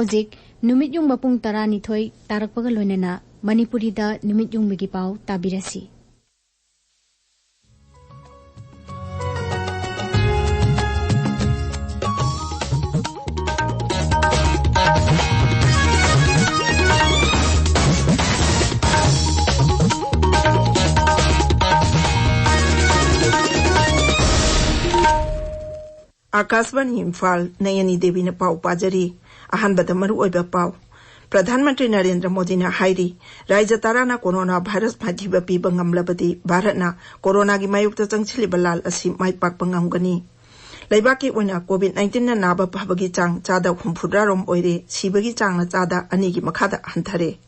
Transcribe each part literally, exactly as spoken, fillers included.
ꯍꯧꯖꯤꯛ ꯅꯨꯃꯤꯠ ꯌꯨꯡꯕ ꯄꯨꯡ ꯇꯔꯥꯅꯤꯊꯣꯏ ꯇꯥꯔꯛꯄꯒ ꯂꯣꯏꯅꯅ ꯃꯅꯤꯄꯨꯔꯤꯗ ꯅꯨꯃꯤꯠ ꯌꯨꯡꯕꯒꯤ ꯄꯥꯎ ꯇꯥꯕꯤꯔꯁꯤ꯫ ꯑꯥꯀꯥꯁꯕꯥꯅꯤ ꯏꯝꯐꯥꯜ, ꯅꯌꯅꯤ ꯗꯦꯕꯤꯅ ꯄꯥꯎ ꯄꯥꯖꯔꯤ꯫ ꯑꯍꯥꯟꯕꯗ ꯃꯔꯨꯑꯣꯏꯕ ꯄꯥꯎ꯫ ꯄ꯭ꯔꯙꯥꯟ ꯃꯟꯇ꯭ꯔꯤ ꯅꯔꯦꯟꯗ꯭ꯔ ꯃꯣꯗꯤꯅ ꯍꯥꯏꯔꯤ, ꯔꯥꯖ꯭ꯌ ꯇꯔꯥꯅ ꯀꯣꯔꯣꯅꯥ ꯚꯥꯏꯔꯁ ꯃꯥꯏꯊꯤꯕ ꯄꯤꯕ ꯉꯝꯂꯕꯗꯤ ꯚꯥꯔꯠꯅ ꯀꯣꯔꯣꯅꯥꯒꯤ ꯃꯥꯌꯣꯛꯇ ꯆꯪꯁꯤꯜꯂꯤꯕ ꯂꯥꯜ ꯑꯁꯤ ꯃꯥꯏ ꯄꯥꯛꯄ ꯉꯝꯒꯅꯤ꯫ ꯂꯩꯕꯥꯛꯀꯤ ꯑꯣꯏꯅ ꯀꯣꯚꯤꯗ ꯅꯥꯏꯟꯇꯤꯟꯅ ꯅꯥꯕ ꯐꯕꯒꯤ ꯆꯥꯡ ꯆꯥꯗ ꯍꯨꯝꯐꯨꯇꯔꯥꯔꯣꯝ ꯑꯣꯏꯔꯦ, ꯁꯤꯕꯒꯤ ꯆꯥꯡꯅ ꯆꯥꯗ ꯑꯅꯤꯒꯤ ꯃꯈꯥꯗ ꯍꯟꯊꯔꯦ꯫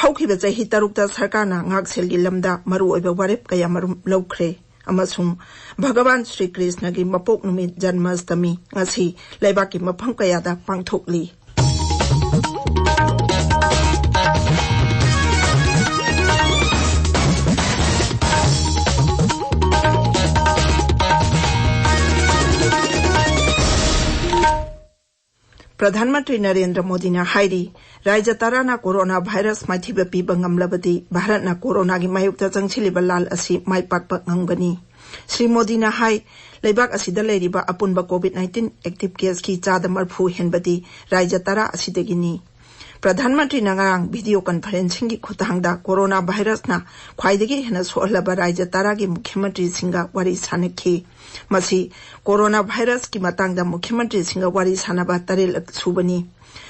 ꯍꯧꯈꯤꯕ ꯆꯍꯤ ꯇꯔꯨꯛꯇ ꯁꯔꯀꯥꯔꯅ ꯉꯥꯛꯁꯦꯜꯒꯤ ꯂꯝꯗ ꯃꯔꯨꯑꯣꯏꯕ ꯋꯥꯔꯦꯞ ꯀꯌꯥꯃꯔꯨꯝ ꯂꯧꯈ꯭ꯔꯦ꯫ ꯑꯃꯁꯨꯡ ꯚꯒꯋꯥꯟ ꯁ꯭ꯔꯤ ꯀ꯭ꯔꯤꯁꯅꯒꯤ ꯃꯄꯣꯛ ꯅꯨꯃꯤꯠ ꯖꯟꯃꯥꯁꯇꯃꯤ ꯉꯁꯤ ꯂꯩꯕꯥꯛꯀꯤ ꯃꯐꯝ ꯀꯌꯥꯗ ꯄꯥꯡꯊꯣꯛꯂꯤ꯫ ꯄ꯭ꯔꯙꯥꯟ ꯃꯟꯇ꯭ꯔꯤ ꯅꯔꯦꯟꯗ꯭ꯔ ꯃꯣꯗꯤꯅ ꯍꯥꯏꯔꯤ, ꯔꯥꯖ꯭ꯌ ꯇꯔꯥꯅ ꯀꯣꯔꯣꯅꯥ ꯚꯥꯏꯔꯁ ꯃꯥꯏꯊꯤꯕ ꯄꯤꯕ ꯉꯝꯂꯕꯗꯤ ꯚꯥꯔꯠꯅ ꯀꯣꯔꯣꯅꯥꯒꯤ ꯃꯥꯌꯣꯛꯇ ꯆꯪꯁꯤꯜꯂꯤꯕ ꯂꯥꯜ ꯑꯁꯤ ꯃꯥꯏ ꯄꯥꯛꯄ ꯉꯝꯒꯅꯤ꯫ ꯁ꯭ꯔꯤ ꯃꯣꯗꯤꯅ ꯍꯥꯏ, ꯂꯩꯕꯥꯛ ꯑꯁꯤꯗ ꯂꯩꯔꯤꯕ ꯑꯄꯨꯟꯕ ꯀꯣꯚꯤꯗ ꯅꯥꯏꯟꯇꯤꯟ ꯑꯦꯛꯇꯤꯚ ꯀꯦꯁꯀꯤ ꯆꯥꯗ ꯃꯔꯤꯐꯨ ꯍꯦꯟꯕꯗꯤ ꯔꯥꯖ꯭ꯌ ꯇꯔꯥ ꯑꯁꯤꯗꯒꯤꯅꯤ꯫ ꯄ꯭ꯔꯙꯥꯟ ꯃꯟꯇ꯭ꯔꯤꯅ ꯉꯔꯥꯡ ꯚꯤꯗꯤꯑꯣ ꯀꯟꯐꯔꯦꯟꯁꯤꯡꯒꯤ ꯈꯨꯠꯊꯥꯡꯗ ꯀꯣꯔꯣꯅꯥ ꯚꯥꯏꯔꯁꯅ ꯈ꯭ꯋꯥꯏꯗꯒꯤ ꯍꯦꯟꯅ ꯁꯣꯛꯍꯜꯂꯕ ꯔꯥꯖ꯭ꯌ ꯇꯔꯥꯒꯤ ꯃꯨꯈ꯭ꯌ ꯃꯟꯇ꯭ꯔꯤꯁꯤꯡꯒ ꯋꯥꯔꯤ ꯁꯥꯅꯈꯤ꯫ ꯃꯁꯤ ꯀꯣꯔꯣꯅꯥ ꯚꯥꯏꯔꯁꯀꯤ ꯃꯇꯥꯡꯗ ꯃꯨꯈ꯭ꯌ ꯃꯟꯇ꯭ꯔꯤꯁꯤꯡꯒ ꯋꯥꯔꯤ ꯁꯥꯅꯕ ꯇꯔꯦꯠꯂꯛ ꯁꯨꯕꯅꯤ꯫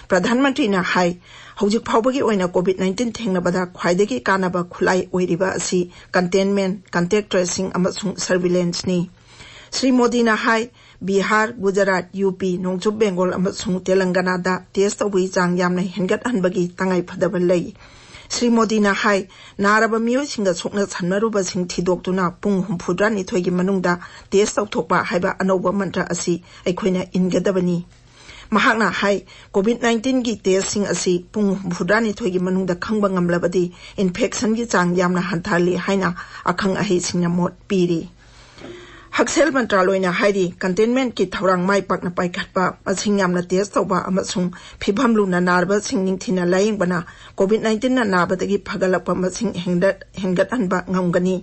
ꯄ꯭ꯔꯙꯥꯟ ꯃꯟꯇ꯭ꯔꯤꯅ ꯍꯥꯏ, ꯍꯧꯖꯤꯛ ꯐꯥꯎꯕꯒꯤ ꯑꯣꯏꯅ ꯀꯣꯚꯤꯗ ꯅꯥꯏꯟꯇꯤꯟ ꯊꯦꯡꯅꯕꯗ ꯈ꯭ꯋꯥꯏꯗꯒꯤ ꯀꯥꯟꯅꯕ ꯈꯨꯠꯂꯥꯏ ꯑꯣꯏꯔꯤꯕ ꯑꯁꯤ ꯀꯟꯇꯦꯟꯃꯦꯟ, ꯀꯟꯇꯦꯛ ꯇ꯭ꯔꯦꯁꯤꯡ ꯑꯃꯁꯨꯡ ꯁꯔꯚꯤꯂꯦꯟꯁꯅꯤ꯫ ꯁ꯭ꯔꯤ ꯃꯣꯗꯤꯅ ꯍꯥꯏ, ꯕꯤꯍꯥꯔ, ꯒꯨꯖꯔꯥꯠ, ꯌꯨ ꯄꯤ, ꯅꯣꯡꯆꯨꯞ ꯕꯦꯡꯒꯣꯜ ꯑꯃꯁꯨꯡ ꯇꯦꯂꯪꯒꯅꯥꯗ ꯇꯦꯁ ꯇꯧꯕꯒꯤ ꯆꯥꯡ ꯌꯥꯝꯅ ꯍꯦꯟꯒꯠꯍꯟꯕꯒꯤ ꯇꯉꯥꯏꯐꯗꯕ ꯂꯩ꯫ ꯁ꯭ꯔꯤ ꯃꯣꯗꯤꯅ ꯍꯥꯏ, ꯅꯥꯔꯕ ꯃꯤꯑꯣꯏꯁꯤꯡꯒ ꯁꯣꯛꯅ ꯁꯝꯅꯔꯨꯕꯁꯤꯡ ꯊꯤꯗꯣꯛꯇꯨꯅ ꯄꯨꯡ ꯍꯨꯝꯐꯨꯇꯔꯥꯅꯤꯊꯣꯏꯒꯤ ꯃꯅꯨꯡꯗ ꯇꯦꯁ ꯇꯧꯊꯣꯛꯄ ꯍꯥꯏꯕ ꯑꯅꯧꯕ ꯃꯟꯇ꯭ꯔ ꯑꯁꯤ ꯑꯩꯈꯣꯏꯅ ꯏꯟꯒꯗꯕꯅꯤ꯫ ꯃꯍꯥꯛꯅ ꯍꯥꯏ, ꯀꯣꯚꯤꯗ ꯅꯥꯏꯟꯇꯤꯟꯒꯤ ꯇꯦꯁꯁꯤꯡ ꯑꯁꯤ ꯄꯨꯡ ꯍꯨꯝꯐꯨꯇꯔꯥꯅꯤꯊꯣꯏꯒꯤ ꯃꯅꯨꯡꯗ ꯈꯪꯕ ꯉꯝꯂꯕꯗꯤ ꯏꯟꯐꯦꯛꯁꯟꯒꯤ ꯆꯥꯡ ꯌꯥꯝꯅ ꯍꯟꯊꯍꯜꯂꯤ ꯍꯥꯏꯅ ꯑꯈꯪ ꯑꯍꯩꯁꯤꯡꯅ ꯃꯣꯠ ꯄꯤꯔꯤ꯫ ꯍꯛꯁꯦꯜ ꯃꯟꯇ꯭ꯔꯥꯂꯣꯏꯅ ꯍꯥꯏꯔꯤ, ꯀꯟꯇꯦꯟꯃꯦꯟꯠꯀꯤ ꯊꯧꯔꯥꯡ ꯃꯥꯏ ꯄꯥꯛꯅ ꯄꯥꯏꯈꯠꯄ, ꯃꯁꯤꯡ ꯌꯥꯝꯅ ꯇꯦꯁ ꯇꯧꯕ ꯑꯃꯁꯨꯡ ꯐꯤꯕꯝ ꯂꯨꯅ ꯅꯥꯔꯕꯁꯤꯡ ꯅꯤꯡꯊꯤꯅ ꯂꯥꯌꯦꯡꯕꯅ ꯀꯣꯚꯤꯗ ꯅꯥꯏꯟꯇꯤꯟꯅ ꯅꯥꯕꯗꯒꯤ ꯐꯒꯠꯂꯛꯄ ꯃꯁꯤꯡ ꯍꯦꯟꯒꯠ-, ꯍꯦꯟꯒꯠꯍꯟꯕ ꯉꯝꯒꯅꯤ꯫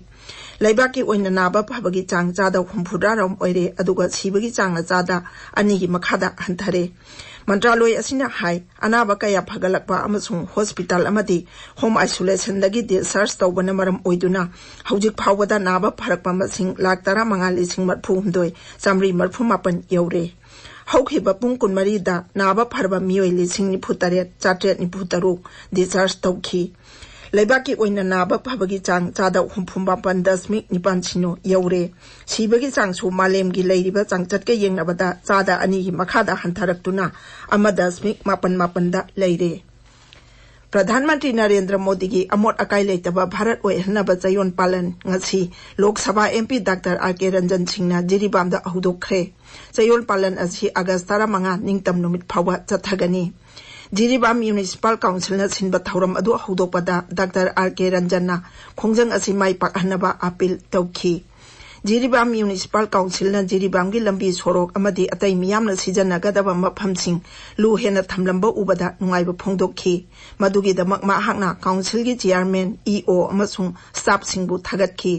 ꯂꯩꯕꯥꯛꯀꯤ ꯑꯣꯏꯅ ꯅꯥꯕ ꯐꯕꯒꯤ ꯆꯥꯡ ꯆꯥꯗ ꯍꯨꯝꯐꯨꯇꯔꯥ ꯔꯣꯝ ꯑꯣꯏꯔꯦ, ꯑꯗꯨꯒ ꯁꯤꯕꯒꯤ ꯆꯥꯡꯅ ꯆꯥꯗ ꯑꯅꯤꯒꯤ ꯃꯈꯥꯗ ꯍꯟꯊꯔꯦ꯫ ꯃꯟꯇ꯭ꯔꯥꯂꯣꯏ ꯑꯁꯤꯅ ꯍꯥꯏ, ꯑꯅꯥꯕ ꯀꯌꯥ ꯐꯒꯠꯂꯛꯄ ꯑꯃꯁꯨꯡ ꯍꯣꯁꯄꯤꯇꯥꯜ ꯑꯃꯗꯤ ꯍꯣꯝ ꯑꯥꯏꯁꯣꯂꯦꯁꯟꯗꯒꯤ ꯗꯤꯁꯆꯥꯔꯖ ꯇꯧꯕꯅ ꯃꯔꯝ ꯑꯣꯏꯗꯨꯅ ꯍꯧꯖꯤꯛ ꯐꯥꯎꯕꯗ ꯅꯥꯕ ꯐꯔꯛꯄ ꯃꯁꯤꯡ ꯂꯥꯈ ꯇꯔꯥꯃꯉꯥ ꯂꯤꯁꯤꯡ ꯃꯔꯤꯐꯨ ꯍꯨꯝꯗꯣꯏ ꯆꯥꯃꯔꯤ ꯃꯔꯤꯐꯨ ꯃꯥꯄꯟ ꯌꯧꯔꯦ꯫ ꯍꯧꯈꯤꯕ ꯄꯨꯡ ꯀꯨꯟꯃꯔꯤꯗ ꯅꯥꯕ ꯐꯔꯕ ꯃꯤꯑꯣꯏ ꯂꯤꯁꯤꯡ ꯅꯤꯐꯨ ꯇꯔꯦꯠ ꯆꯥꯇ꯭ꯔꯦꯠ ꯅꯤꯐꯨ ꯇꯔꯨꯛ ꯗꯤꯁꯆꯥꯔꯖ ꯇꯧꯈꯤ꯫ ꯂꯩꯕꯥꯛꯀꯤ ꯑꯣꯏꯅ ꯅꯥꯕ ꯐꯕꯒꯤ ꯆꯥꯡ ꯆꯥꯗ ꯍꯨꯝꯐꯨ ꯃꯥꯄꯟ ꯗꯁꯃꯤꯛ ꯅꯤꯄꯥꯟ ꯁꯤꯅꯣ ꯌꯧꯔꯦ꯫ ꯁꯤꯕꯒꯤ ꯆꯥꯡꯁꯨ ꯃꯥꯂꯦꯝꯒꯤ ꯂꯩꯔꯤꯕ ꯆꯥꯡꯆꯠꯀ ꯌꯦꯡꯅꯕꯗ ꯆꯥꯗ ꯑꯅꯤꯒꯤ ꯃꯈꯥꯗ ꯍꯟꯊꯔꯛꯇꯨꯅ ꯑꯃ ꯗꯁꯃꯤꯛ ꯃꯥꯄꯟ ꯃꯥꯄꯟꯗ ꯂꯩꯔꯦ꯫ ꯄ꯭ꯔꯙꯥꯟ ꯃꯟꯇ꯭ꯔꯤ ꯅꯔꯦꯟꯗ꯭ꯔ ꯃꯣꯗꯤꯒꯤ ꯑꯃꯣꯠ ꯑꯀꯥꯏ ꯂꯩꯇꯕ ꯚꯥꯔꯠ ꯑꯣꯏꯍꯟꯅꯕ ꯆꯌꯣꯜ ꯄꯥꯂꯟ ꯉꯁꯤ Lok Sabha M P doctor R ꯀꯦ ꯔꯟꯖꯟ ꯁꯤꯡꯅ ꯖꯤꯔꯤꯕꯥꯝꯗ ꯍꯧꯗꯣꯛꯈ꯭ꯔꯦ꯫ ꯆꯌꯣꯜ ꯄꯥꯂꯟ ꯑꯁꯤ ꯑꯥꯒꯁ ꯇꯔꯥꯃꯉꯥ ꯅꯤꯡꯇꯝ ꯅꯨꯃꯤꯠ ꯐꯥꯎꯕ ꯆꯠꯊꯒꯅꯤ꯫ ꯖꯤꯔꯤꯕꯥꯝ ꯃ꯭ꯌꯨꯅꯤꯁꯤꯄꯥꯜ ꯀꯥꯎꯟꯁꯤꯜꯅ ꯁꯤꯟꯕ ꯊꯧꯔꯝ ꯑꯗꯨ ꯍꯧꯗꯣꯛꯄꯗ ꯗꯥꯛꯇꯔ ꯑꯥꯔ ꯀꯦ ꯔꯟꯖꯟꯅ ꯈꯣꯡꯖꯪ ꯑꯁꯤ ꯃꯥꯏ ꯄꯥꯛꯍꯟꯅꯕ ꯑꯄꯤꯜ ꯇꯧꯈꯤ꯫ ꯖꯤꯔꯤꯕꯥꯝ ꯃ꯭ꯌꯨꯅꯤꯁꯤꯄꯥꯜ ꯀꯥꯎꯟꯁꯤꯜꯅ ꯖꯤꯔꯤꯕꯥꯝꯒꯤ ꯂꯝꯕꯤ ꯁꯣꯔꯣꯛ ꯑꯃꯗꯤ ꯑꯇꯩ ꯃꯤꯌꯥꯝꯅ ꯁꯤꯖꯤꯟꯅꯒꯗꯕ ꯃꯐꯝꯁꯤꯡ ꯂꯨ ꯍꯦꯟꯅ ꯊꯝꯂꯝꯕ ꯎꯕꯗ ꯅꯨꯡꯉꯥꯏꯕ ꯐꯣꯡꯗꯣꯛꯈꯤ꯫ ꯃꯗꯨꯒꯤꯗꯃꯛ ꯃꯍꯥꯛꯅ ꯀꯥꯎꯟꯁꯤꯜꯒꯤ ꯆꯤꯌꯥꯔꯃꯦꯟ, ꯏ ꯑꯣ ꯑꯃꯁꯨꯡ ꯁ꯭ꯇꯥꯐꯁꯤꯡꯕꯨ ꯊꯥꯒꯠꯈꯤ꯫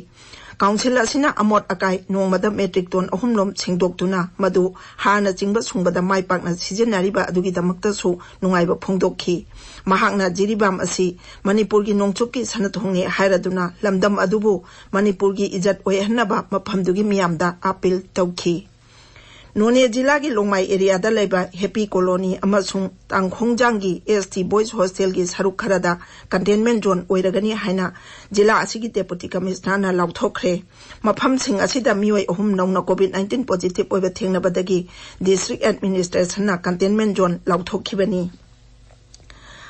ꯀꯥꯎꯟꯁꯤꯜ ꯑꯁꯤꯅ ꯑꯃꯣꯠ ꯑꯀꯥꯏ ꯅꯣꯡꯃꯗ ꯃꯦꯇ꯭ꯔꯤꯛ ꯇꯣꯟ ꯑꯍꯨꯝꯂꯣꯝ ꯁꯦꯡꯗꯣꯛꯇꯨꯅ ꯃꯗꯨ ꯍꯥꯔꯅꯆꯤꯡꯕ ꯁꯨꯡꯕꯗ ꯃꯥꯏ ꯄꯥꯛꯅ ꯁꯤꯖꯤꯟꯅꯔꯤꯕ ꯑꯗꯨꯒꯤꯗꯃꯛꯇꯁꯨ ꯅꯨꯡꯉꯥꯏꯕ ꯐꯣꯡꯗꯣꯛꯈꯤ꯫ ꯃꯍꯥꯛꯅ ꯖꯤꯔꯤꯕꯥꯝ ꯑꯁꯤ ꯃꯅꯤꯄꯨꯔꯒꯤ ꯅꯣꯡꯆꯨꯞꯀꯤ ꯁꯅꯥꯊꯣꯡꯅꯤ ꯍꯥꯏꯔꯗꯨꯅ ꯂꯝꯗꯝ ꯑꯗꯨꯕꯨ ꯃꯅꯤꯄꯨꯔꯒꯤ ꯏꯖꯠ ꯑꯣꯏꯍꯟꯅꯕ ꯃꯐꯝꯗꯨꯒꯤ ꯃꯤꯌꯥꯝꯗ ꯑꯄꯤꯜ ꯇꯧꯈꯤ꯫ ꯅꯣꯅꯦ ꯖꯤꯂꯥꯒꯤ ꯂꯣꯡꯃꯥꯏ ꯑꯦꯔꯤꯌꯥꯗ ꯂꯩꯕ ꯍꯦꯄꯤ ꯀꯣꯂꯣꯅꯤ ꯑꯃꯁꯨꯡ ꯇꯥꯡꯈꯣꯡꯖꯥꯡꯒꯤ ꯑꯦꯁ ꯇꯤ ꯕꯣꯏꯁ ꯍꯣꯁꯇꯦꯜꯒꯤ ꯁꯔꯨꯛ ꯈꯔꯗ ꯀꯟꯇꯦꯟꯃꯦꯟꯠ ꯖꯣꯟ ꯑꯣꯏꯔꯒꯅꯤ ꯍꯥꯏꯅ ꯖꯤꯂꯥ ꯑꯁꯤꯒꯤ ꯗꯦꯄꯨꯇꯤ ꯀꯃꯤꯁꯅꯔꯅ ꯂꯥꯎꯊꯣꯛꯈ꯭ꯔꯦ꯫ ꯃꯐꯝꯁꯤꯡ ꯑꯁꯤꯗ ꯃꯤꯑꯣꯏ ꯑꯍꯨꯝ ꯅꯧꯅ ꯀꯣꯚꯤꯗ ꯅꯥꯏꯟꯇꯤꯟ ꯄꯣꯖꯤꯇꯤꯚ ꯑꯣꯏꯕ ꯊꯦꯡꯅꯕꯗꯒꯤ ꯗꯤꯁꯇ꯭ꯔꯤꯛ ꯑꯦꯗꯃꯤꯅꯤꯁꯇ꯭ꯔꯦꯁꯟꯅ ꯀꯟꯇꯦꯟꯃꯦꯟꯠ ꯖꯣꯟ ꯂꯥꯎꯊꯣꯛꯈꯤꯕꯅꯤ꯫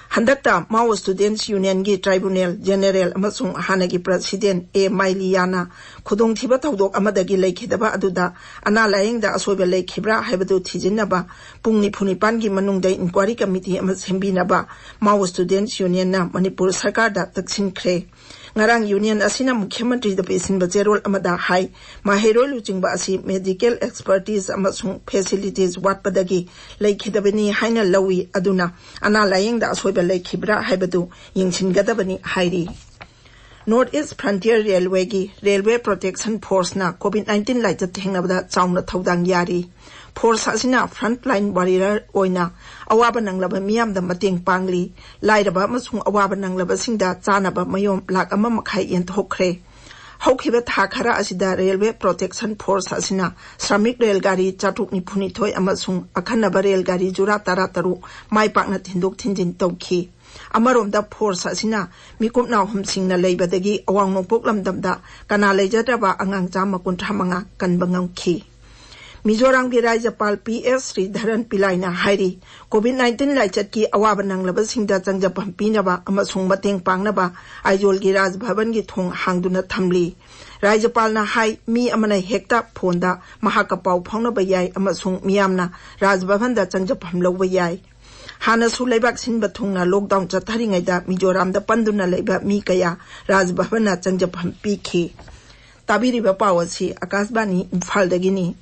ꯍꯟꯗꯛꯇ ꯃꯥꯑꯣ ꯁ꯭ꯇꯨꯗꯦꯟꯠꯁ ꯌꯨꯅꯤꯌꯟꯒꯤ ꯇ꯭ꯔꯥꯏꯕꯨꯅꯦꯜ ꯖꯦꯅꯦꯔꯦꯜ ꯑꯃꯁꯨꯡ ꯍꯥꯟꯅꯒꯤ ꯄ꯭ꯔꯁꯤꯗꯦꯟꯠ ꯑꯦ ꯃꯥꯏꯂꯤꯌꯥꯅ ꯈꯨꯗꯣꯡꯊꯤꯕ ꯊꯧꯗꯣꯛ ꯑꯃꯗꯒꯤ ꯂꯩꯈꯤꯗꯕ ꯑꯗꯨꯗ ꯑꯅꯥ ꯂꯥꯌꯦꯡꯗ ꯑꯁꯣꯏꯕ ꯂꯩꯈꯤꯕ꯭ꯔꯥ ꯍꯥꯏꯕꯗꯨ ꯊꯤꯖꯤꯟꯅꯕ ꯄꯨꯡ ꯅꯤꯐꯨ ꯅꯤꯄꯥꯟꯒꯤ ꯃꯅꯨꯡꯗ ꯏꯟꯀ꯭ꯋꯥꯔꯤ ꯀꯃꯤꯇꯤ ꯑꯃ ꯁꯦꯝꯕꯤꯅꯕ ꯃꯥꯑꯣ ꯁ꯭ꯇꯨꯗꯦꯟꯠꯁ ꯌꯨꯅꯤꯌꯟꯅ ꯃꯅꯤꯄꯨꯔ ꯁꯔꯀꯥꯔꯗ ꯇꯛꯁꯤꯟꯈ꯭ꯔꯦ꯫ ꯉꯔꯥꯡ ꯌꯨꯅꯤꯌꯟ ꯑꯁꯤꯅ ꯃꯨꯈ꯭ꯌ ꯃꯟꯇ꯭ꯔꯤꯗ ꯄꯤꯁꯤꯟꯕ ꯆꯦꯔꯣꯜ ꯑꯃꯗ ꯍꯥꯏ, ꯃꯍꯩꯔꯣꯏ ꯂꯨꯆꯤꯡꯕ ꯑꯁꯤ ꯃꯦꯗꯤꯀꯦꯜ ꯑꯦꯛꯁꯄꯔꯇꯤꯁ ꯑꯃꯁꯨꯡ ꯐꯦꯁꯤꯂꯤꯇꯤꯁ ꯋꯥꯠꯄꯗꯒꯤ ꯂꯩꯈꯤꯗꯕꯅꯤ ꯍꯥꯏꯅ ꯂꯧꯏ꯫ ꯑꯗꯨꯅ ꯑꯅꯥ ꯂꯥꯌꯦꯡꯗ ꯑꯁꯣꯏꯕ ꯂꯩꯈꯤꯕ꯭ꯔꯥ ꯍꯥꯏꯕꯗꯨ ꯌꯦꯡꯁꯤꯟꯒꯗꯕꯅꯤ ꯍꯥꯏꯔꯤ꯫ ꯅꯣꯔꯠ ꯏꯁ ꯐ꯭ꯔꯟꯇꯤꯌꯔ ꯔꯦꯜꯋꯦꯒꯤ ꯔꯦꯜꯋꯦ ꯄ꯭ꯔꯣꯇꯦꯛꯁꯟ ꯐꯣꯔꯁꯅ ꯀꯣꯚꯤꯗ ꯅꯥꯏꯟꯇꯤꯟ ꯂꯥꯏꯆꯠ ꯊꯦꯡꯅꯕꯗ ꯆꯥꯎꯅ ꯊꯧꯗꯥꯡ ꯌꯥꯔꯤ꯫ ꯐꯣꯔꯁ ꯑꯁꯤꯅ ꯐ꯭ꯔꯟꯠ ꯂꯥꯏꯟ ꯋꯥꯔꯤꯌꯔ ꯑꯣꯏꯅ ꯑꯋꯥꯕ ꯅꯪꯂꯕ ꯃꯤꯌꯥꯝꯗ ꯃꯇꯦꯡ ꯄꯥꯡꯂꯤ꯫ ꯂꯥꯏꯔꯕ ꯑꯃꯁꯨꯡ ꯑꯋꯥꯕ ꯅꯪꯂꯕꯁꯤꯡꯗ ꯆꯥꯅꯕ ꯃꯌꯣꯝ ꯂꯥꯈ ꯑꯃ ꯃꯈꯥꯏ ꯌꯦꯟꯊꯣꯛꯈ꯭ꯔꯦ꯫ ꯍꯧꯈꯤꯕ ꯊꯥ ꯈꯔ ꯑꯁꯤꯗ ꯔꯦꯜꯋꯦ ꯄ꯭ꯔꯣꯇꯦꯛꯁꯟ ꯐꯣꯔꯁ ꯑꯁꯤꯅ ꯁ꯭ꯔꯃꯤꯛ ꯔꯦꯜꯒꯥꯔꯤ ꯆꯥꯇ꯭ꯔꯨꯛ ꯅꯤꯐꯨꯅꯤꯊꯣꯏ ꯑꯃꯁꯨꯡ ꯑꯈꯟꯅꯕ ꯔꯦꯜꯒꯥꯔꯤ ꯖꯨꯔꯥ ꯇꯔꯥꯇꯔꯨꯛ ꯃꯥꯏ ꯄꯥꯛꯅ ꯊꯤꯟꯗꯣꯛ ꯊꯤꯟꯖꯤꯟ ꯇꯧꯈꯤ꯫ ꯑꯃꯔꯣꯝꯗ ꯐꯣꯔꯁ ꯑꯁꯤꯅ ꯃꯤꯀꯨꯞ ꯅꯥꯍꯨꯝꯁꯤꯡꯅ ꯂꯩꯕꯗꯒꯤ ꯑꯋꯥꯡ ꯅꯣꯡꯄꯣꯛ ꯂꯝꯗꯝꯗ ꯀꯅꯥ ꯂꯩꯖꯗ꯭ꯔꯕ ꯑꯉꯥꯡ ꯆꯥꯝꯃ ꯀꯨꯟꯊ꯭ꯔꯥ ꯃꯉꯥ ꯀꯟꯕ ꯉꯝꯈꯤ꯫ ꯃꯤꯖꯣꯔꯥꯝꯒꯤ ꯔꯥꯖ꯭ꯌꯄꯥꯜ ꯄꯤ ꯑꯦꯁ ꯁ꯭ꯔꯤꯙꯔꯟ ꯄꯤꯂꯥꯏꯅ ꯍꯥꯏꯔꯤ, ꯀꯣꯚꯤꯗ ꯅꯥꯏꯟꯇꯤꯟ ꯂꯥꯏꯆꯠꯀꯤ ꯑꯋꯥꯕ ꯅꯪꯂꯕꯁꯤꯡꯗ ꯆꯪꯖꯐꯝ ꯄꯤꯅꯕ ꯑꯃꯁꯨꯡ ꯃꯇꯦꯡ ꯄꯥꯡꯅꯕ ꯑꯥꯏꯖꯣꯜꯒꯤ ꯔꯥꯖ ꯚꯕꯟꯒꯤ ꯊꯣꯡ ꯍꯥꯡꯗꯨꯅ ꯊꯝꯂꯤ꯫ ꯔꯥꯖ꯭ꯌꯄꯥꯜꯅ ꯍꯥꯏ, ꯃꯤ ꯑꯃꯅ ꯍꯦꯛꯇ ꯐꯣꯟꯗ ꯃꯍꯥꯛꯀ ꯄꯥꯎ ꯐꯥꯎꯅꯕ ꯌꯥꯏ ꯑꯃꯁꯨꯡ ꯃꯤꯌꯥꯝꯅ ꯔꯥꯖ ꯚꯕꯟꯗ ꯆꯪꯖꯐꯝ ꯂꯧꯕ ꯌꯥꯏ꯫ ꯍꯥꯟꯅꯁꯨ ꯂꯩꯕꯥꯛ ꯁꯤꯟꯕ ꯊꯨꯡꯅ ꯂꯣꯛꯗꯥꯎꯟ ꯆꯠꯊꯔꯤꯉꯩꯗ ꯃꯤꯖꯣꯔꯥꯝꯗ ꯄꯟꯗꯨꯅ ꯂꯩꯕ ꯃꯤ ꯀꯌꯥ ꯔꯥꯖ ꯚꯕꯟꯅ ꯆꯪꯖꯐꯝ ꯄꯤꯈꯤ꯫ ꯇꯥꯕꯤꯔꯤꯕ ꯄꯥꯎ ꯑꯁꯤ ꯑꯀꯥꯁꯕꯥꯅꯤ ꯏꯝꯐꯥꯜꯗꯒꯤꯅꯤ꯫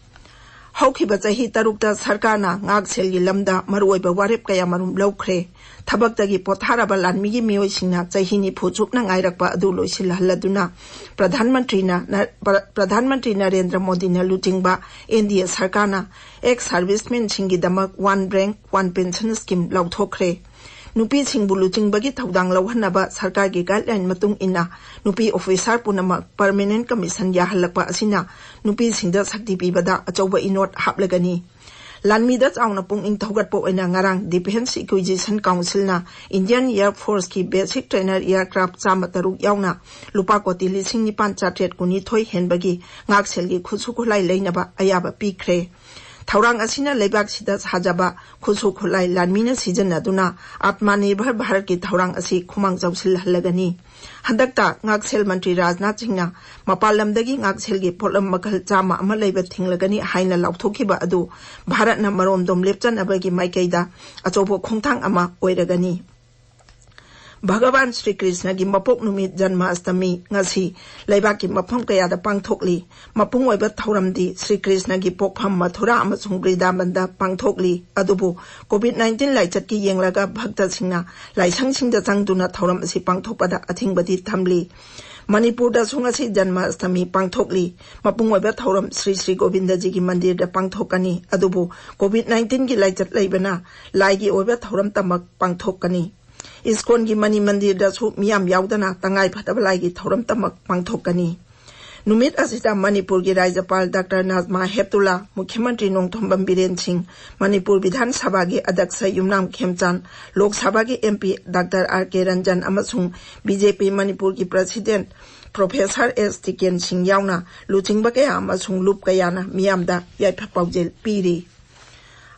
ꯍꯧꯈꯤꯕ ꯆꯍꯤ ꯇꯔꯨꯛꯇ ꯁꯔꯀꯥꯔꯅ ꯉꯥꯛꯁꯦꯜꯒꯤ ꯂꯝꯗ ꯃꯔꯨꯑꯣꯏꯕ ꯋꯥꯔꯦꯞ ꯀꯌꯥꯃꯔꯨꯝ ꯂꯧꯈ꯭ꯔꯦ꯫ ꯊꯕꯛꯇꯒꯤ ꯄꯣꯊꯥꯔꯕ ꯂꯥꯟꯃꯤꯒꯤ ꯃꯤꯑꯣꯏꯁꯤꯡꯅ ꯆꯍꯤ ꯅꯤꯐꯨ ꯆꯨꯞꯅ ꯉꯥꯏꯔꯛꯄ ꯑꯗꯨ ꯂꯣꯏꯁꯤꯜꯍꯜꯂꯗꯨꯅ ꯄ꯭ꯔꯙꯥꯟ ꯃꯟꯇ꯭ꯔꯤꯅ, ꯄ꯭ꯔ-, ꯄ꯭ꯔꯙꯥꯟ ꯃꯟꯇ꯭ꯔꯤ ꯅꯔꯦꯟꯗ꯭ꯔ ꯃꯣꯗꯤꯅ ꯂꯨꯆꯤꯡꯕ ꯑꯦꯟ ꯗꯤ ꯑꯦ ꯁꯔꯀꯥꯔꯅ ꯑꯦꯛꯁ ꯁꯥꯔꯚꯤꯁꯃꯦꯟꯁꯤꯡꯒꯤꯗꯃꯛ one rank one pension scheme ꯂꯥꯎꯊꯣꯛꯈ꯭ꯔꯦ꯫ ꯅꯨꯄꯤꯁꯤꯡꯕꯨ ꯂꯨꯆꯤꯡꯕꯒꯤ ꯊꯧꯗꯥꯡ ꯂꯧꯍꯟꯅꯕ ꯁꯔꯀꯥꯔꯒꯤ ꯒꯥꯏꯗꯂꯥꯏꯟ ꯃꯇꯨꯡ ꯏꯟꯅ ꯅꯨꯄꯤ ꯑꯣꯐꯤꯁꯥꯔ ꯄꯨꯝꯅꯃꯛ ꯄꯔꯃꯦꯅꯦꯟ ꯀꯃꯤꯁꯟ ꯌꯥꯍꯜꯂꯛꯄ ꯑꯁꯤꯅ ꯅꯨꯄꯤꯁꯤꯡꯗ ꯁꯛꯇꯤ ꯄꯤꯕꯗ ꯑꯆꯧꯕ ꯏꯅꯣꯠ ꯍꯥꯞꯂꯒꯅꯤ꯫ ꯂꯥꯟꯃꯤꯗ ꯆꯥꯎꯅ ꯄꯨꯛꯅꯤꯡ ꯊꯧꯒꯠꯄ ꯑꯣꯏꯅ ꯉꯔꯥꯡ ꯗꯤꯐꯦꯟꯁ ꯏꯀ꯭ꯋꯤꯖꯤꯁꯟ ꯀꯥꯎꯟꯁꯤꯜꯅ ꯏꯟꯗꯤꯌꯟ ꯑꯦꯌꯔ ꯐꯣꯔꯁꯀꯤ ꯕꯦꯁꯤꯛ ꯇ꯭ꯔꯦꯅꯔ ꯑꯦꯌꯔꯀ꯭ꯔꯥꯐ ꯆꯥꯝꯃ ꯇꯔꯨꯛ ꯌꯥꯎꯅ ꯂꯨꯄꯥ ꯀꯣꯇꯤ ꯂꯤꯁꯤꯡ ꯅꯤꯄꯥꯟ ꯆꯥꯇ꯭ꯔꯦꯠ ꯀꯨꯟꯅꯤꯊꯣꯏ ꯍꯦꯟꯕꯒꯤ ꯉꯥꯛꯁꯦꯜꯒꯤ ꯈꯨꯠꯁꯨ ꯈꯨꯠꯂꯥꯏ ꯂꯩꯅꯕ ꯑꯌꯥꯕ ꯄꯤꯈ꯭ꯔꯦ꯫ ꯊꯧꯔꯥꯡ ꯑꯁꯤꯅ ꯂꯩꯕꯥꯛꯁꯤꯗ ꯁꯥꯖꯕ ꯈꯨꯠꯁꯨ ꯈꯨꯠꯂꯥꯏ ꯂꯥꯟꯃꯤꯅ ꯁꯤꯖꯤꯟꯅꯗꯨꯅ ꯑꯥꯠꯃꯥ ꯅꯤꯔꯚꯔ ꯚꯥꯔꯠꯀꯤ ꯊꯧꯔꯥꯡ ꯑꯁꯤ ꯈꯨꯃꯥꯡ ꯆꯥꯎꯁꯤꯜꯍꯜꯂꯒꯅꯤ꯫ ꯍꯟꯗꯛꯇ ꯉꯥꯛꯁꯦꯜ ꯃꯟꯇ꯭ꯔꯤ ꯔꯥꯖꯅꯥꯊ ꯁꯤꯡꯅ ꯃꯄꯥꯟ ꯂꯝꯗꯒꯤ ꯉꯥꯛꯁꯦꯜꯒꯤ ꯄꯣꯠꯂꯝ ꯃꯈꯜ ꯆꯥꯝꯃ ꯑꯃ ꯂꯩꯕ ꯊꯤꯡꯂꯒꯅꯤ ꯍꯥꯏꯅ ꯂꯥꯎꯊꯣꯛꯈꯤꯕ ꯑꯗꯨ ꯚꯥꯔꯠꯅ ꯃꯔꯣꯝꯗꯣꯝ ꯂꯦꯞꯆꯅꯕꯒꯤ ꯃꯥꯏꯀꯩꯗ ꯑꯆꯧꯕ ꯈꯣꯡꯊꯥꯡ ꯑꯃ ꯑꯣꯏꯔꯒꯅꯤ꯫ ꯚꯒꯋꯥꯟ ꯁ꯭ꯔꯤ ꯀ꯭ꯔꯤꯁꯅꯒꯤ ꯃꯄꯣꯛ ꯅꯨꯃꯤꯠ ꯖꯟꯃꯥꯁꯇꯃꯤ ꯉꯁꯤ ꯂꯩꯕꯥꯛꯀꯤ ꯃꯐꯝ ꯀꯌꯥꯗ ꯄꯥꯡꯊꯣꯛꯂꯤ꯫ ꯃꯄꯨꯡ ꯑꯣꯏꯕ ꯊꯧꯔꯝꯗꯤ ꯁ꯭ꯔꯤ ꯀ꯭ꯔꯤꯁꯅꯒꯤ ꯄꯣꯛꯐꯝ ꯃꯊꯨꯔꯥ ꯑꯃꯁꯨꯡ ꯕ꯭ꯔꯤꯟꯗꯥꯕꯟꯗ ꯄꯥꯡꯊꯣꯛꯂꯤ꯫ ꯑꯗꯨꯕꯨ COVID nineteen ꯂꯥꯏꯆꯠꯀꯤ ꯌꯦꯡꯂꯒ ꯚꯛꯇꯁꯤꯡꯅ ꯂꯥꯏꯁꯪꯁꯤꯡꯗ ꯆꯪꯗꯨꯅ ꯊꯧꯔꯝ ꯑꯁꯤ ꯄꯥꯡꯊꯣꯛꯄꯗ ꯑꯊꯤꯡꯕꯗꯤ ꯊꯝꯂꯤ꯫ ꯃꯅꯤꯄꯨꯔꯗꯁꯨ ꯉꯁꯤ ꯖꯟꯃꯥꯁꯇꯃꯤ ꯄꯥꯡꯊꯣꯛꯂꯤ꯫ ꯃꯄꯨꯡ ꯑꯣꯏꯕ ꯊꯧꯔꯝ ꯁ꯭ꯔꯤ ꯁ꯭ꯔꯤ ꯒꯣꯕꯤꯟꯗꯖꯤꯒꯤ ꯃꯟꯗꯤꯔꯗ ꯄꯥꯡꯊꯣꯛꯀꯅꯤ꯫ ꯑꯗꯨꯕꯨ COVID nineteen ꯒꯤ ꯂꯥꯏꯆꯠ ꯂꯩꯕꯅ ꯂꯥꯏꯒꯤ ꯑꯣꯏꯕ ꯊꯧꯔꯝꯇꯃꯛ ꯄꯥꯡꯊꯣꯛꯀꯅꯤ꯫ ꯏꯁꯀꯣꯟꯒꯤ ꯃꯅꯤ ꯃꯟꯗꯤꯔꯗꯁꯨ ꯃꯤꯌꯥꯝ ꯌꯥꯎꯗꯅ ꯇꯉꯥꯏ ꯐꯗꯕ ꯂꯥꯏꯒꯤ ꯊꯧꯔꯝꯇꯃꯛ ꯄꯥꯡꯊꯣꯛꯀꯅꯤ꯫ ꯅꯨꯃꯤꯠ ꯑꯁꯤꯗ ꯃꯅꯤꯄꯨꯔꯒꯤ ꯔꯥꯖ꯭ꯌꯄꯥꯜ ꯗꯥꯛꯇꯔ ꯅꯥꯖꯃꯥ ꯍꯦꯞꯇꯨꯂꯥ, ꯃꯨꯈ꯭ꯌ ꯃꯟꯇ꯭ꯔꯤ ꯅꯣꯡꯊꯣꯝꯕꯝ ꯕꯤꯔꯦꯟ ꯁꯤꯡ, ꯃꯅꯤꯄꯨꯔ ꯕꯤꯙꯥꯟ ꯁꯚꯥꯒꯤ ꯑꯗ꯭ꯌꯛꯁ ꯌꯨꯝꯅꯥꯝ ꯈꯦꯝꯆꯥꯟ, ꯂꯣꯛ ꯁꯚꯥꯒꯤ MP ꯗꯥꯛꯇꯔ ꯑꯥꯔ ꯀꯦ ꯔꯟꯖꯟ ꯑꯃꯁꯨꯡ BJP ꯃꯅꯤꯄꯨꯔꯒꯤ president Professor S ꯇꯤꯀꯦꯟ ꯁꯤꯡ ꯌꯥꯎꯅ ꯂꯨꯆꯤꯡꯕ ꯀꯌꯥ ꯑꯃꯁꯨꯡ ꯂꯨꯞ ꯀꯌꯥꯅ ꯃꯤꯌꯥꯝꯗ ꯌꯥꯏꯐ ꯄꯥꯎꯖꯦꯜ ꯄꯤꯔꯤ꯫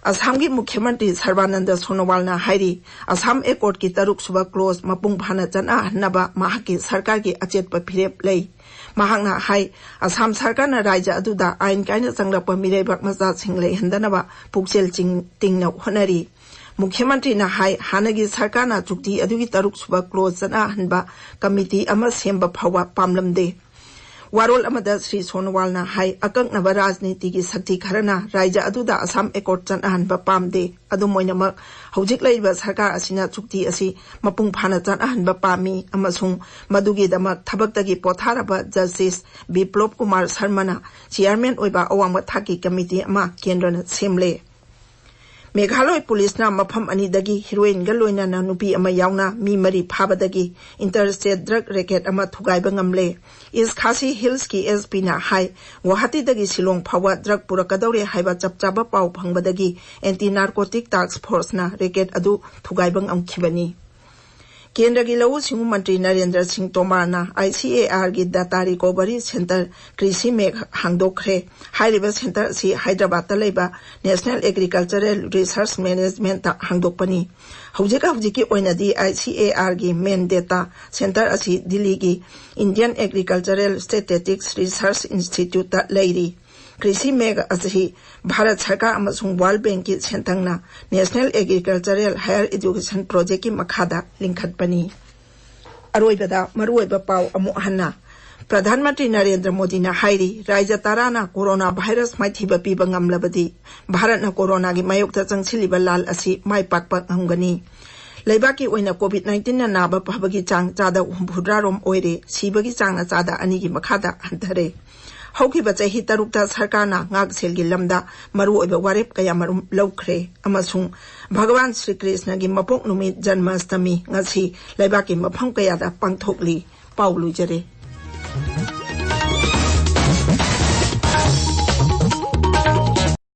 ꯑꯁꯥꯝꯒꯤ ꯃꯨꯈ꯭ꯌ ꯃꯟꯇ꯭ꯔꯤ ꯁꯔꯕꯥꯅꯟꯗ ꯁꯣꯅꯣꯋꯥꯜꯅ ꯍꯥꯏꯔꯤ, ꯑꯁꯥꯝ ꯑꯦꯀꯣꯔꯗꯀꯤ ꯇꯔꯨꯛ ꯁꯨꯕ ꯀ꯭ꯂꯣꯖ ꯃꯄꯨꯡ ꯐꯥꯅ ꯆꯠꯅꯍꯟꯅꯕ ꯃꯍꯥꯛꯀꯤ ꯁꯔꯀꯥꯔꯒꯤ ꯑꯆꯦꯠꯄ ꯐꯤꯔꯦꯞ ꯂꯩ꯫ ꯃꯍꯥꯛꯅ ꯍꯥꯏ, ꯑꯁꯥꯝ ꯁꯔꯀꯥꯔꯅ ꯔꯥꯖ꯭ꯌ ꯑꯗꯨꯗ ꯑꯥꯏꯟ ꯀꯥꯏꯅ ꯆꯪꯂꯛꯄ ꯃꯤꯔꯩꯕꯥꯛ ꯃꯆꯥꯁꯤꯡ ꯂꯩꯍꯟꯗꯅꯕ ꯄꯨꯛꯆꯦꯜ ꯆꯤꯡ-, ꯇꯤꯡꯅ ꯍꯣꯠꯅꯔꯤ꯫ ꯃꯨꯈ꯭ꯌ ꯃꯟꯇ꯭ꯔꯤꯅ ꯍꯥꯏ, ꯍꯥꯟꯅꯒꯤ ꯁꯔꯀꯥꯔꯅ ꯆꯨꯛꯇꯤ ꯑꯗꯨꯒꯤ ꯇꯔꯨꯛ ꯁꯨꯕ ꯀ꯭ꯂꯣꯖ ꯆꯠꯅꯍꯟꯕ ꯀꯃꯤꯇꯤ ꯑꯃ ꯁꯦꯝꯕ ꯐꯥꯎꯕ ꯄꯥꯝꯂꯝꯗꯦ꯫ ꯋꯥꯔꯣꯜ ꯑꯃꯗ ꯁ꯭ꯔꯤ ꯁꯣꯅꯣꯋꯥꯜꯅ ꯍꯥꯏ, ꯑꯀꯛꯅꯕ ꯔꯥꯖꯅꯤꯇꯤꯒꯤ ꯁꯛꯇꯤ ꯈꯔꯅ ꯔꯥꯖ꯭ꯌ ꯑꯗꯨꯗ ꯑꯁꯥꯝ ꯑꯦꯀꯣꯔꯗ ꯆꯠꯅꯍꯟꯕ ꯄꯥꯝꯗꯦ꯫ ꯑꯗꯨꯝ ꯑꯣꯏꯅꯃꯛ, ꯍꯧꯖꯤꯛ ꯂꯩꯔꯤꯕ ꯁꯔꯀꯥꯔ ꯑꯁꯤꯅ ꯆꯨꯛꯇꯤ ꯑꯁꯤ ꯃꯄꯨꯡ ꯐꯥꯅ ꯆꯠꯅꯍꯟꯕ ꯄꯥꯝꯃꯤ ꯑꯃꯁꯨꯡ ꯃꯗꯨꯒꯤꯗꯃꯛ ꯊꯕꯛꯇꯒꯤ ꯄꯣꯊꯥꯔꯕ ꯖꯁꯇꯤꯁ ꯕꯤꯄ꯭ꯂꯣꯕ ꯀꯨꯃꯥꯔ ꯁꯔꯃꯅ ꯆꯤꯌꯥꯔꯃꯦꯟ ꯑꯣꯏꯕ ꯑꯋꯥꯡꯕ ꯊꯥꯛꯀꯤ ꯀꯃꯤꯇꯤ ꯑꯃ ꯀꯦꯟꯗ꯭ꯔꯅ ꯁꯦꯝꯂꯦ꯫ ꯃꯦꯘꯥꯂꯣꯏ ꯄꯨꯂꯤꯁꯅ ꯃꯐꯝ ꯑꯅꯤꯗꯒꯤ ꯍꯤꯔꯣꯏꯟꯒ ꯂꯣꯏꯅꯅ ꯅꯨꯄꯤ ꯑꯃ ꯌꯥꯎꯅ ꯃꯤ ꯃꯔꯤ ꯐꯥꯕꯗꯒꯤ ꯏꯟꯇꯔ ꯁ꯭ꯇꯦꯠ ꯗ꯭ꯔꯒ ꯔꯦꯀꯦꯠ ꯑꯃ ꯊꯨꯒꯥꯏꯕ ꯉꯝꯂꯦ꯫ ꯏꯁ ꯈꯥꯁꯤ ꯍꯤꯜꯁꯀꯤ SP ꯅ ꯍꯥꯏ, ꯒꯨꯋꯥꯍꯥꯇꯤꯗꯒꯤ ꯁꯤꯂꯣꯡ ꯐꯥꯎꯕ ꯗ꯭ꯔꯒ ꯄꯨꯔꯛꯀꯗꯧꯔꯦ ꯍꯥꯏꯕ ꯆꯞ ꯆꯥꯕ ꯄꯥꯎ ꯐꯪꯕꯗꯒꯤ ꯑꯦꯟꯇꯤ ꯅꯥꯔꯀꯣꯇꯤꯛ ꯇꯥꯛꯁ ꯐꯣꯔꯁꯅ ꯔꯦꯀꯦꯠ ꯑꯗꯨ ꯊꯨꯒꯥꯏꯕ ꯉꯝꯈꯤꯕꯅꯤ꯫ ꯀꯦꯟꯗ꯭ꯔꯒꯤ ꯂꯧꯎ ꯁꯤꯡꯎ ꯃꯟꯇ꯭ꯔꯤ ꯅꯔꯦꯟꯗ꯭ꯔ ꯁꯤꯡ ꯇꯣꯃꯔꯅ ICAR ꯒꯤ ꯗꯥꯇꯥ ꯔꯤꯀꯣꯚꯔꯤ ꯁꯦꯟꯇꯔ ꯀ꯭ꯔꯤꯁꯤ ꯃꯦꯘ ꯍꯥꯡꯗꯣꯛꯈ꯭ꯔꯦ꯫ ꯍꯥꯏꯔꯤꯕ ꯁꯦꯟꯇꯔ ꯑꯁꯤ ꯍꯥꯏꯗ꯭ꯔꯕꯥꯗꯇ ꯂꯩꯕ ꯅꯦꯁꯅꯦꯜ ꯑꯦꯒ꯭ꯔꯤꯀꯜꯆꯔꯦꯜ ꯔꯤꯁꯔꯁ ꯃꯦꯅꯦꯖꯃꯦꯟꯇ ꯍꯥꯡꯗꯣꯛꯄꯅꯤ꯫ ꯍꯧꯖꯤꯛ ꯍꯧꯖꯤꯛꯀꯤ ꯑꯣꯏꯅꯗꯤ ICAR ꯒꯤ ꯃꯦꯟ ꯗꯦꯇꯥ ꯁꯦꯟꯇꯔ ꯑꯁꯤ ꯗꯤꯜꯂꯤꯒꯤ ꯏꯟꯗꯤꯌꯟ ꯑꯦꯒ꯭ꯔꯤꯀꯜꯆꯔꯦꯜ ꯁ꯭ꯇꯦꯇꯤꯁꯇꯤꯛꯁ ꯔꯤꯁꯔꯁ ꯏꯟꯁꯇꯤꯇ꯭ꯌꯨꯠꯇ ꯂꯩꯔꯤ꯫ ꯀ꯭ꯔꯤꯁꯤ ꯃꯦꯘ ꯑꯁꯤ ꯚꯥꯔꯠ ꯁꯔꯀꯥꯔ ꯑꯃꯁꯨꯡ ꯋꯥꯔꯜ ꯕꯦꯡꯛꯀꯤ ꯁꯦꯟꯊꯪꯅ National Agricultural Higher Education Projectꯀꯤ ꯃꯈꯥꯗ ꯂꯤꯡꯈꯠꯄꯅꯤ꯫ ꯑꯔꯣꯏꯕꯗ ꯃꯔꯨꯑꯣꯏꯕ ꯄꯥꯎ ꯑꯃꯨꯛ ꯍꯟꯅ꯫ ꯄ꯭ꯔꯙꯥꯟ ꯃꯟꯇ꯭ꯔꯤ ꯅꯔꯦꯟꯗ꯭ꯔ ꯃꯣꯗꯤꯅ ꯍꯥꯏꯔꯤ, ꯔꯥꯖ꯭ꯌ ꯇꯔꯥꯅ ꯀꯣꯔꯣꯅꯥ ꯚꯥꯏꯔꯁ ꯃꯥꯏꯊꯤꯕ ꯄꯤꯕ ꯉꯝꯂꯕꯗꯤ ꯚꯥꯔꯠꯅ ꯀꯣꯔꯣꯅꯥꯒꯤ ꯃꯥꯌꯣꯛꯇ ꯆꯪꯁꯤꯜꯂꯤꯕ ꯂꯥꯟ ꯑꯁꯤ ꯃꯥꯏ ꯄꯥꯛꯄ ꯉꯝꯒꯅꯤ꯫ ꯂꯩꯕꯥꯛꯀꯤ ꯑꯣꯏꯅ COVID nineteenꯅ ꯅꯥꯕ ꯐꯕꯒꯤ ꯆꯥꯡ ꯆꯥꯗ ꯍꯨꯝꯐꯨꯇꯔꯥ ꯔꯣꯝ ꯑꯣꯏꯔꯦ, ꯁꯤꯕꯒꯤ ꯆꯥꯡꯅ ꯆꯥꯗ ꯑꯅꯤꯒꯤ ꯃꯈꯥꯗ ꯍꯟꯊꯔꯦ꯫ ꯍꯧꯈꯤꯕ ꯆꯍꯤ ꯇꯔꯨꯛꯇ ꯁꯔꯀꯥꯔꯅ ꯉꯥꯛꯁꯦꯜꯒꯤ ꯂꯝꯗ ꯃꯔꯨꯑꯣꯏꯕ ꯋꯥꯔꯦꯞ ꯀꯌꯥꯃꯔꯨꯝ ꯂꯧꯈ꯭ꯔꯦ ꯑꯃꯁꯨꯡ ꯚꯒꯋꯥꯟ ꯁ꯭ꯔꯤ ꯀ꯭ꯔꯤꯁꯅꯒꯤ ꯃꯄꯣꯛ ꯅꯨꯃꯤꯠ ꯖꯟꯃꯥꯁꯇꯃꯤ ꯉꯁꯤ ꯂꯩꯕꯥꯛꯀꯤ ꯃꯐꯝ ꯀꯌꯥꯗ ꯄꯥꯡꯊꯣꯛꯂꯤ꯫ ꯄꯥꯎ ꯂꯣꯏꯖꯔꯦ꯫